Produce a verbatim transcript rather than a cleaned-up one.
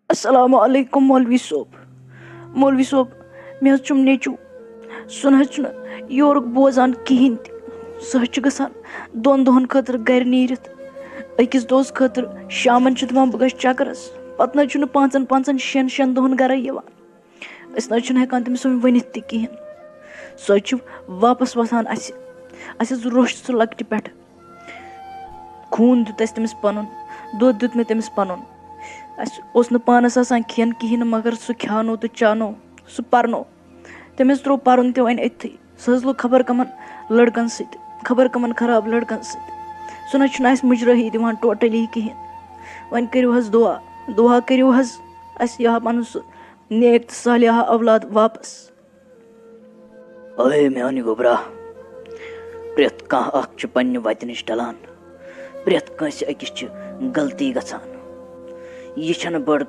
السلام علیکم مولوی صٲب۔ مولوی صٲب، مےٚ حظ چھُم نیٚچوٗ، سُہ نہ حظ چھُنہٕ یورُک بوزان کِہیٖنۍ تہِ۔ سُہ حظ چھُ گژھان دۄن دۄہَن خٲطرٕ گَرِ نیٖرِتھ، أکِس دۄہَس خٲطرٕ۔ شامَن چھُ دَپان، "بہٕ گژھٕ چَکرَس"، پَتہٕ نہ حظ چھُنہٕ پانٛژَن پانٛژَن شٮ۪ن شٮ۪ن دۄہَن گَرَے یِوان۔ أسۍ نہ حظ چھِنہٕ ہٮ۪کان تٔمِس وۄنۍ ؤنِتھ تہِ کِہیٖنۍ۔ سُہ حظ چھُ واپَس وَسان اَسہِ۔ اَسہِ حظ روٚچھ سُہ لۄکٹہِ پٮ۪ٹھٕ۔ خوٗن دیُت اَسہِ تٔمِس پَنُن، دۄد دیُت مےٚ تٔمِس پَنُن۔ اَسہِ اوس نہٕ پانَس آسان کھٮ۪ن کِہیٖنۍ نہٕ، مگر سُہ کھیٛانو تہٕ چانو، سُہ پَرنو۔ تٔمِس ترٛوو پَرُن تہِ وۄنۍ أتھی۔ سُہ حظ لوٚگ خبر کَمَن لٔڑکَن سۭتۍ، خبر کَمَن خراب لٔڑکَن سۭتۍ۔ سُہ نہ حظ چھُنہٕ اَسہِ مُجرٲہی دِوان ٹوٹلی کِہیٖنۍ۔ وۄنۍ کٔرِو حظ دُعا، دُعا کٔرِو حظ اَسہِ یہِ ہا پَنُن سُہ نیک تہٕ صالحہ اولاد واپَس۔ اے میانہِ گوٚبرا، پرٛٮ۪تھ کانٛہہ اکھ چھُ پننہِ وتہِ نِش ڈلان، پرٛٮ۪تھ کٲنٛسہِ أکِس چھِ غلطی گژھان۔ یہِ چھنہٕ بٔڑ